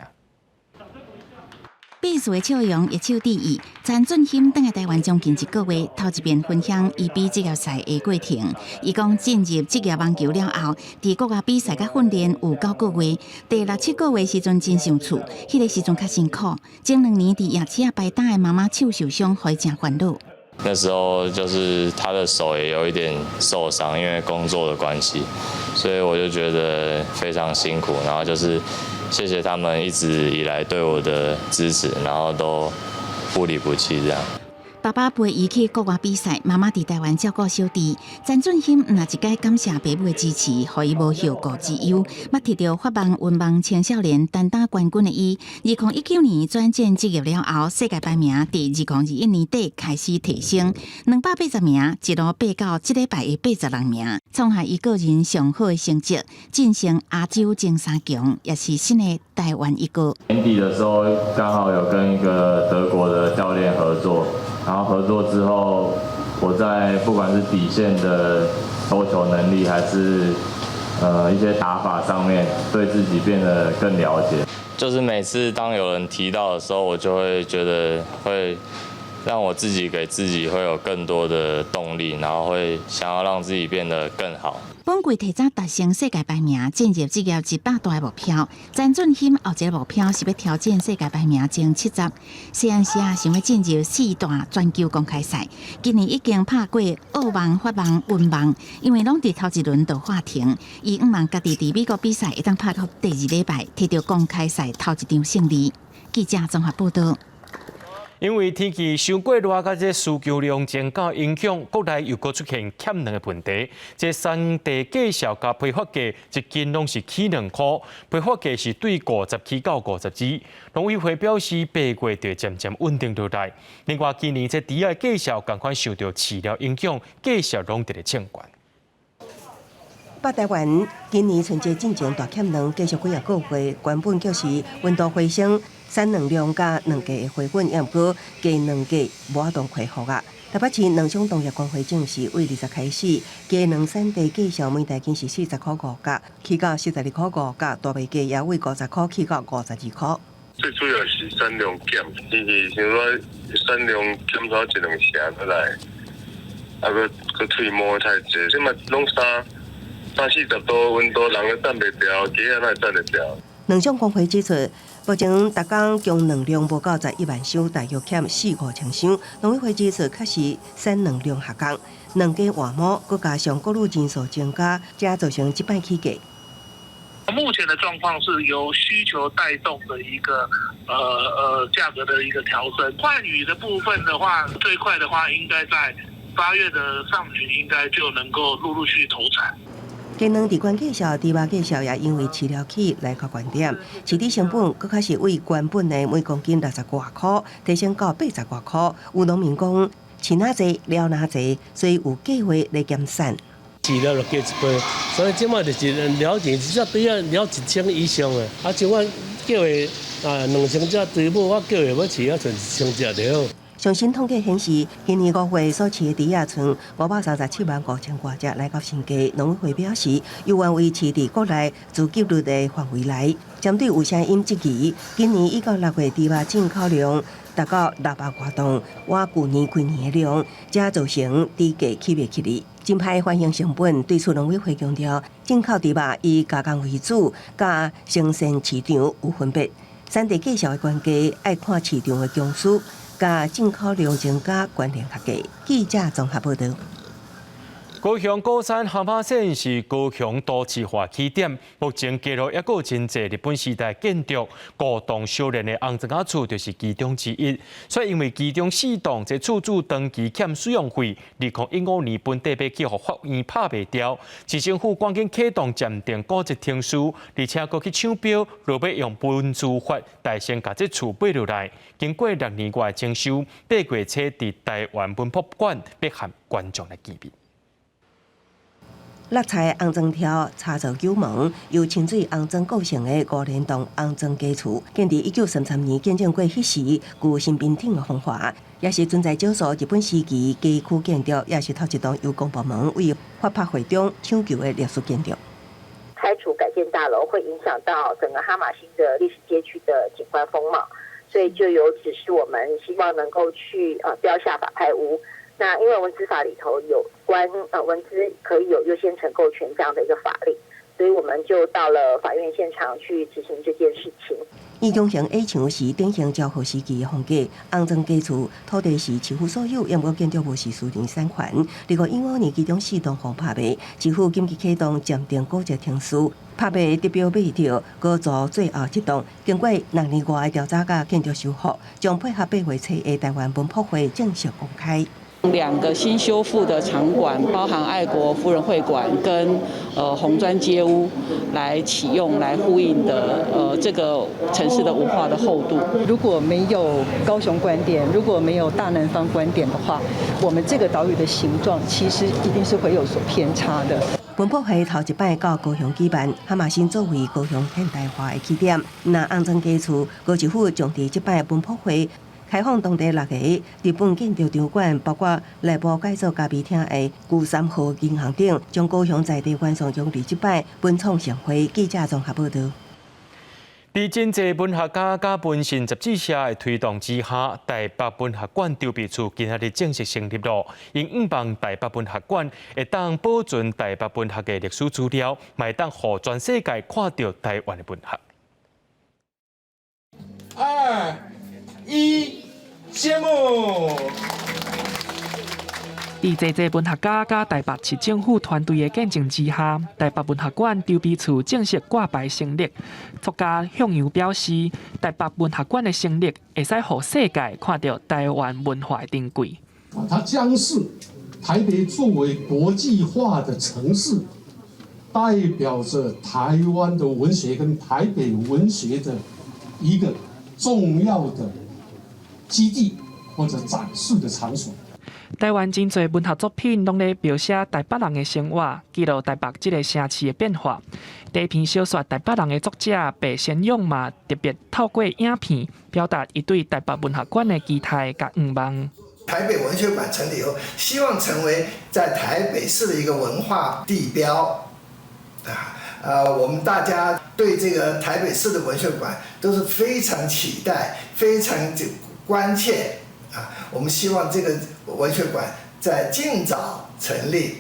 比數的笑容，一手第一。陳俊欣轉來台灣將近一個月，頭一遍分享伊比職業賽的過程。伊講進入職業網球了後，佇國外比賽佮訓練有9個月，第六七個月時陣真想厝，彼个時陣較辛苦。前2年佇夜市仔擺檔的媽媽手受傷，予伊誠煩惱。那時候就是他的手也有一點受傷，因為工作的關係，所以我就覺得非常辛苦。然後就是謝謝他們一直以來對我的支持，然後都不離不棄這樣。爸爸陪伊去國外比賽，媽媽佇台灣照顧小弟。陳俊欣毋若一擺感謝爸母的支持，予伊無後顧之憂。捌摕著法網、溫網青少年單打冠軍的伊，2019年轉戰職業了後，世界排名佇2021年底開始提升，280名，一路爬到這禮拜的86名，創下伊個人上好的成績，晉升亞洲前三強，也是新的台灣一哥。年底的時候，剛好有跟一個德國的教練合作。然後合作之後，我在不管是底線的投球能力，還是一些打法上面，對自己變得更了解。就是每次當有人提到的時候，我就會覺得會讓我自己給自己會有更多的動力，然後會想要讓自己變得更好。本季提早達成世界排名，進入職業100大的目標。陳俊欣後一个目標是欲挑戰世界排名前70。細漢時啊，想欲進入四大全球公開賽。今年已經拍過澳網、法網、溫網，因為攏佇頭一輪就喊停。伊向望家己佇美國比賽會當拍到第二禮拜，摕著公開賽頭一場勝利。記者綜合報導。因為天氣傷過熱，佮這需求量增加影響，國內又閣出現欠卵的問題。這產地價數佮批發價一斤攏是起2箍，批發價是對50起到52。農委會表示，8月就漸漸穩定落來。另外，今年這豬仔價數仝款受著飼料影響，價數攏佇咧衝懸。北台灣今年春節進前大欠卵，繼續幾仔個月，原本就是溫度回升，產卵量佮卵價會回穩，抑毋過雞卵價無法度恢復啊。台北市農商同業公會證實，對20開始，雞卵產地價數每大斤是40箍5角，起到42箍5角，大麥雞也對50箍起到52箍。最主要是產量減，因為像說產量減少一兩成出來，啊，閣閣退毛太濟，這馬攏三三四十度溫度，人都等袂牢，雞仔哪會等會牢？農商公會指出，目前逐工供卵量無夠11萬箱，大約欠四五千箱。農委會指出，確實產卵量下降，卵雞換毛，閣加上各類人數增加，才造成這擺起價。目前的狀況是由需求帶動的一個價格的一個調升。換羽的部分的話，最快的話應該在8月的上旬，應該就能夠陸陸續續投產。雞卵佇懸價數，豬肉價數也因為飼料起來較懸點，飼豬成本閣較是對原本的每公斤60外箍提升到80外箍。有農民講，飼若濟料若濟，所以有計劃來減產。飼料就加一倍，所以這擺就是了錢，一隻豬仔了1000以上的，啊，像我計劃啊2000隻豬母，我計劃欲飼啊，賰1000隻就好。上新統計顯示，今年5月所飼的豬仔賰537萬5千多隻，來到新低。農委會表示，猶原維持佇國內自給率的範圍內。針對有聲音質疑，今年一到6月豬肉進口量達到600外噸，倚舊年規年的量，才造成豬價起袂起哩。真歹反映成本，對此農委會強調，進口豬肉以加工為主，佮生鮮市場有分別。產地價數的關係，愛看市場的供需。佮進口量增加關聯較低。記者綜合報導。高雄鼓山蛤蟆線是高雄都市化起點，目前街路猶閣有真濟日本時代建築，五棟相連的紅磚仔厝就是其中之一。所以因為其中四棟這厝主長期欠使用費，2015年本地欲去予法院拍袂牢，市政府趕緊啟動暫定古蹟程序，而且閣去搶標，落尾用文資法代先共這厝買落來。經過6年外整修，8月初佇台灣文博館欲和觀眾來見面。六彩紅磚柱插座九門，由清水紅磚構成的五連棟紅磚家厝，建佇1933年，見證過彼時舊新兵頂的風華，也是存在少數日本時期街區建築，也是頭一棟由公部門為法拍會中搶救的歷史建築。拆除改建大樓會影響到整個哈瑪星的歷史街區的景觀風貌，所以就有指示我們希望能夠去標下法拍屋。那因為文資法裡頭有關文資可以有優先承購權這樣的一個法令，所以我們就到了法院現場去執行這件事情。義強型矮牆是典型昭和時期的風格，紅磚家厝土地是市府所有，毋過建築物是私人產權。2015年其中四棟予拍賣，市府緊急啟動暫定古蹟程序，拍賣得標買著，閣做最後一棟。經過6年外的調查佮建築修復，將配合8月初的台灣文博會正式公開。兩個新修復的場館，包含愛國婦人會館跟紅磚街屋來啟用，來呼應的這個城市的文化的厚度。如果沒有高雄觀點，如果沒有大南方觀點的話，我們這個島嶼的形狀其實一定是會有所偏差的。文博會頭一擺到高雄舉辦，哈瑪星作為高雄現代化的起點，若紅磚家厝，高市府將佇這擺文博會開放當地六个日本建築場館，包括內部改造咖啡廳的舊三和銀行等，將高雄在地元素融入這擺文創盛會。記者綜合報導。佇真濟文學家佮文信雜誌社的推動之下，台北文學館籌備處今仔日正式成立囉。𪜶向望台北文學館會當保存台北文學的歷史資料，嘛會當予全世界看著台灣的文學。二一，謝幕。佇濟濟文學家佮台北市政府團隊的見證之下，台北文學館籌備處正式掛牌成立。作家向陽表示，台北文學館的成立，會使予世界看著台灣文化的珍貴。它將是台北作為國際化的城市，代表着台灣的文學跟台北文學的一個重要的基地或者展示的場所。台灣真濟文學作品攏咧描寫台北人的生活，記錄台北這个城市的變化。第一篇小說《台北人》的作者白先勇嘛，特別透過影片表達伊對台北文學館的期待佮願望。台北文學館成立以後，希望成為在台北市的一個文化地標。啊，我們大家對這個台北市的文學館都是非常期待、非常這關切。啊，我們希望這個文學館在盡早成立。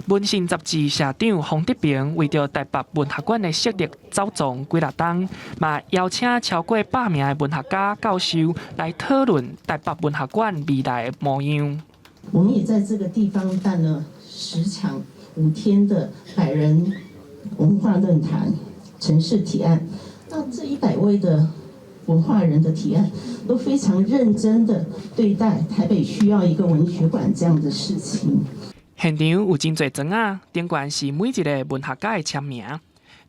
文信雜誌社長洪德平為著台北文學館的設立走傱幾若冬，嘛邀請超過百名的文學家、教授來討論台北文學館未來的模樣。我們也在這個地方辦了10場5天的百人文化論壇、城市提案。那這100位的文化人的提案都非常認真的對待台北需要一個文學館這樣的事情。現場有真濟磚仔，頂懸是每一个文學家的簽名。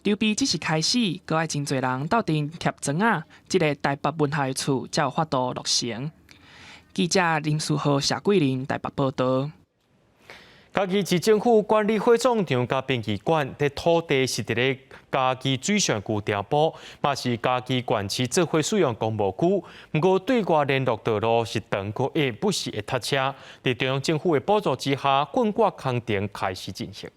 籌備只是開始，閣愛真濟人鬥陣貼磚仔，這个台北文學的厝才有法度落成。記者林書豪、謝桂林台北報道。嘉義市政府管理火葬場佮殯儀館，這土地是佇咧嘉義水上舊碉堡，嘛是嘉義縣市做伙使用公墓區。毋過對外聯絡道路是長閣會不時會塞車。佇中央政府的補助之下，棍掛工程開始進行。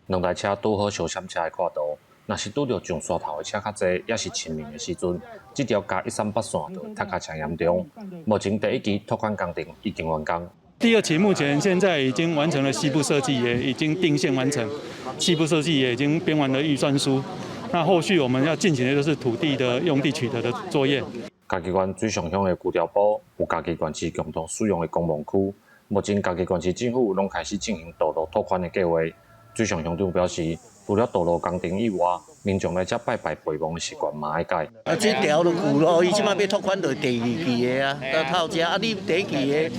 兩台車拄好相閃車的闊度，若是拄著上山頭的車較濟，抑是清明的時陣，這條嘉一三八線就塞甲誠嚴重。目前第一期拓寬工程已經完工。第二期目前現在已經完成了細部設計，也已經定線完成，細部設計也已經編完了預算書。那後續我們要進行的就是土地的用地取得的作業。嘉義縣水上鄉的舊碉堡有嘉義縣市共同使用的公墓區，目前嘉義縣市政府攏開始進行道路拓寬的計劃。水上鄉長表示，除了道路工程以外，民眾來遮拜拜陪墓的習慣嘛愛改。啊，這條路舊路，伊這擺欲拓寬就第二期的啊，到透遮啊，你第一期的，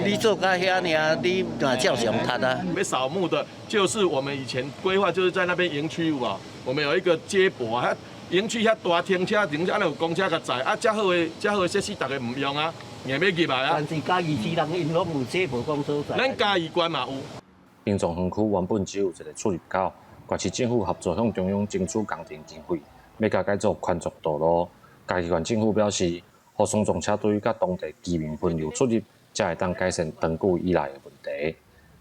你做到遐爾，你嘛照常塞啊。欲掃墓的，就是我們以前規劃，就是在那邊營區有無？我們有一個接駁啊，營區遐大停車場，按呢有公車共載啊，遮好的遮好的設施，逐家毋用啊，硬欲入來啊。但是嘉義市人𪜶攏有這無講所在。咱嘉義縣嘛有。殯葬園區原本只有一个出入口，縣市政府合作向中央爭取工程經費，欲共改做寬敞道路。嘉義縣政府表示，予喪葬車隊佮當地居民分流出入，才會當改善長久以來的問題。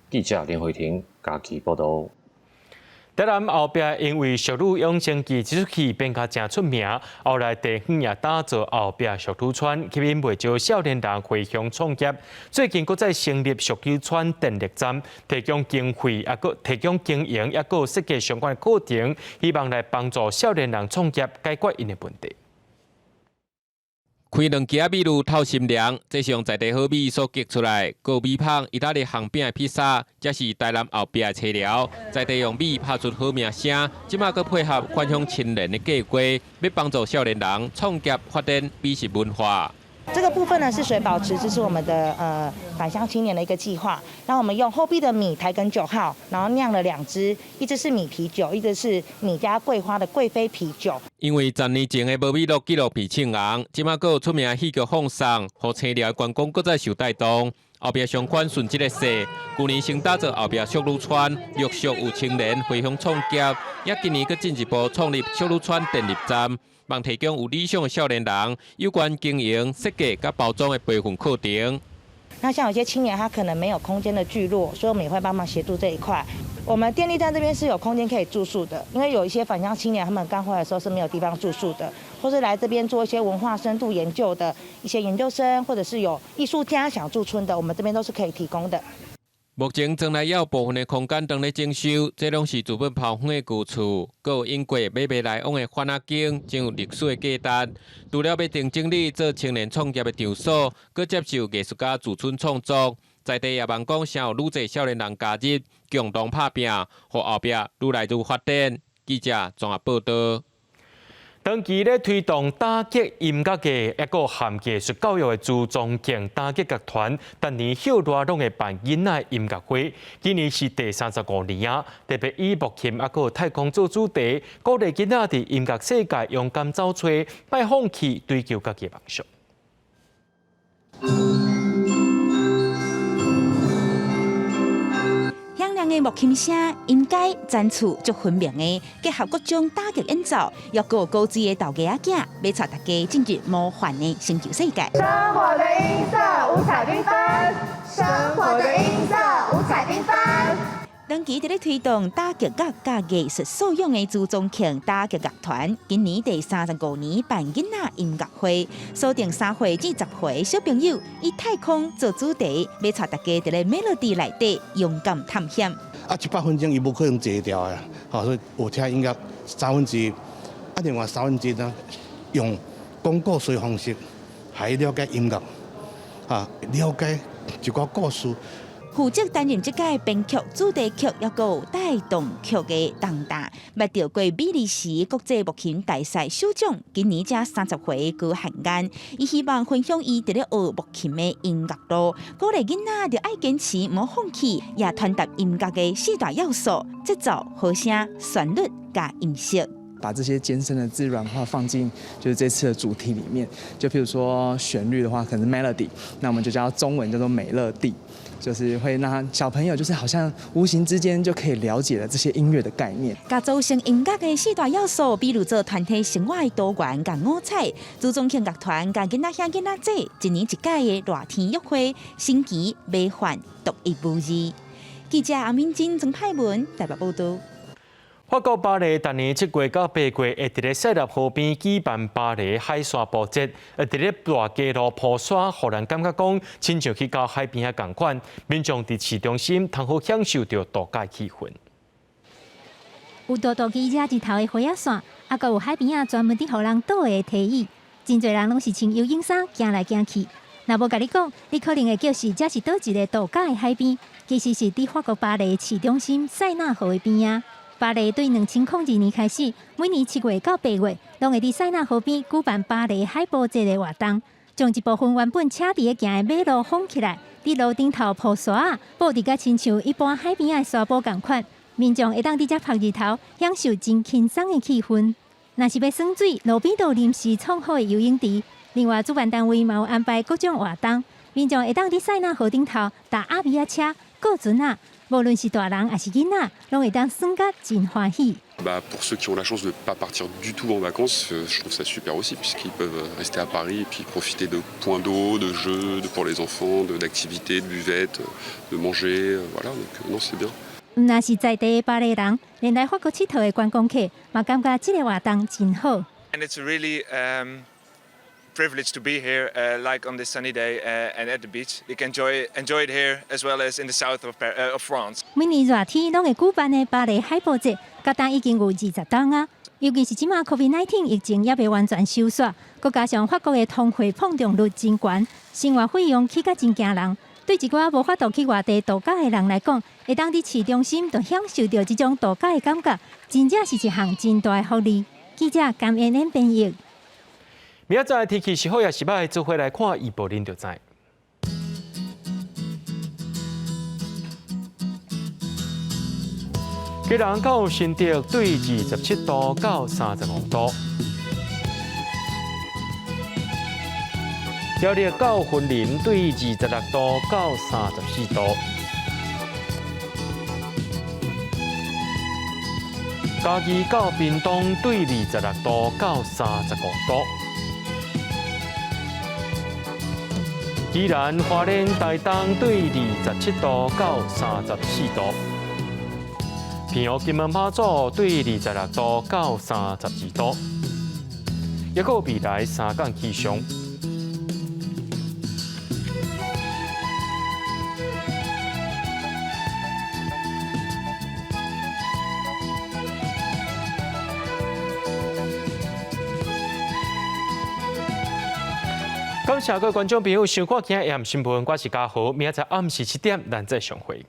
記者林慧婷嘉義報道。台南後壁因為《淑女養成記》這齣戲變甲誠出名，後來地方也打造後壁淑女村，吸引袂少少年人回鄉創業。最近閣再成立淑女村電力站，提供經費，抑閣提供經營，抑閣設計相關的課程，希望來幫助少年人創業，解決𪜶的問題。開兩支仔米露透心涼，這是用在地好米所結出來高米香意大利餡餅的披薩，這是台南後壁的材料。在地用米拍出好名聲，這馬閣配合返鄉青年的計劃，欲幫助少年人創業發展美食文化。這個部分呢是水保池，這是我們的返鄉青年的一個計劃。那我們用後壁的米台梗9號，然後釀了兩支，一支是米啤酒，一支是米加桂花的貴妃啤酒。因為10年前的無米樂紀錄片唱紅，這馬閣有出名的戲劇放送，予青寮的觀光閣再受帶動。後壁相關順這个勢，舊年先打造後壁淑女村，陸續有青年回鄉創業，也今年閣進一步創立淑女村電力站。望提供有理想的少年人有關經營、設計佮包裝的培訓課程。那像有些青年，他可能沒有空間的聚落，所以我們也會幫忙協助這一塊。我們電力站這邊是有空間可以住宿的，因為有一些返鄉青年，他們剛回來的時候是沒有地方住宿的，或是來這邊做一些文化深度研究的一些研究生，或者是有藝術家想駐村的，我們這邊都是可以提供的。目前莊內也有部分的空間當咧整修，這攏是資本拋荒的舊厝，閣有英國買賣來往的番仔間，真有歷史的價值。除了欲定整理做青年創業的場所，閣接受藝術家駐村創作，在地也望講，誠有愈濟少年人加入，共同拍拚，予後壁愈來愈發展。記者綜合報道。長期咧推動打擊音樂界，抑閣含藝術教育的朱宗慶打擊樂團，逐年歇熱攏會辦囡仔音樂會。今年是第35年啊，特別以木琴抑閣太空做主題，鼓勵囡仔佇音樂世界勇敢走揣，莫放棄追求家己的夢想。的木琴聲、音階層次足分明的，結合各種打擊演奏，抑閣有高水的豆芽仔囝，欲帶大家進入魔幻的星球世界。生活的音色五彩繽紛，生活的音色五彩繽紛。長期佇咧推動打擊樂佮藝術素養的朱宗慶打擊樂團，今年第35年辦囡仔音樂會，鎖定3歲至10歲小朋友，以太空做主題，欲帶大家佇咧 Melody 內底勇敢探險。啊，100分鐘伊無可能坐牢的，吼，所以有聽音樂1/3，啊，另外1/3呢，用講故事的方式，來了解音樂，啊，了解一寡故事。負責擔任這屆編曲、主題曲，抑閣有帶動曲的重擔，捌得過比利時國際木琴大賽首獎，今年才30歲高漢安，伊希望分享伊佇咧學木琴的音樂路，鼓勵囡仔著愛堅持，毋好放棄，也傳達音樂的四大要素：節奏、和聲、旋律佮音色。把這些艱深的字軟化放進就是這次的主題裡面，就譬如說旋律的話，可能 melody，那我們就叫中文叫做美樂蒂。就是會讓小朋友，就是好像無形之間就可以了解了這些音樂的概念。佮組成音樂的四大要素，比如做團體生活的多元佮五彩，朱宗慶樂團佮囡仔兄囡仔姊，一年一屆的熱天約會，新奇、魔幻、獨一無二。記者阿敏珍、曾派文台北報導。法國巴黎逐年7月到8月會佇咧塞納河邊舉辦巴黎海沙步節，佇咧大街路鋪沙，予人感覺講親像去到海邊仔仝款。民眾佇市中心通好享受著度假氣氛。有大大支遮日頭的花仔線，啊，閣有海邊仔專門佇予人倒的提椅，真濟人攏是穿游泳衫行來行去。若無共你講，你可能會叫是這是佗一个度假的海邊，其實是佇法國巴黎市中心塞納河的邊仔。巴黎對2002年開始，每年7月到8月，攏會佇塞納河邊舉辦巴黎海步節的活動，將一部分原本車佇咧行的馬路封起來，佇路頂頭鋪沙仔，布置甲親像一般海邊仔的沙埔仝款，民眾會當佇遮曬日頭，享受真輕鬆的氣氛。若是欲耍水，路邊都有臨時創好的游泳池。另外，主辦單位嘛有安排各種活動，民眾會當佇塞納河頂頭踏鴨米仔車、過船仔。無論是大人抑是囡仔，攏會當耍甲真歡喜。 Bah pour ceux qui ont la chance de pas partir du tout en vacances, je trouve ça super aussi puisqu'ils peuvent rester à Paris et puis profiter de points d'eau, de jeux pour les enfants, d'activités, de buvettes, de manger, voilà, donc non c'est bien. 毋但是在地的巴黎人，連來法國𨑨迌的觀光客，嘛感覺這个活動真好。 And it's really privilege to be here, like on this sunny day, and at the beach. You can enjoy it here as well as in the south of France. 每年熱天攏會舉辦的巴黎海步節，到今已經有20冬啊。尤其是這馬 COVID-19 疫情猶未完全收煞，閣加上法國的通貨膨脹率真懸，生活費用起甲真驚人。對一寡無法度去外地度假的人來講，會當佇市中心就享受著這種度假的感覺，真正是一項真大的福利。記者甘恩恩編譯。明仔載天氣是好抑是䆀，做伙來看預報，恁就知。基隆到新竹對27度到35度，苗栗到雲林對26度到34度，嘉義到屏東對26度到35度。宜蘭花蓮台東對27度到34度，澎湖金門馬祖對26度到32度，抑閣有未來三工氣象。感謝各位觀眾朋友收看今日的新聞，我是嘉豪，明仔載暗時7點，咱再相會。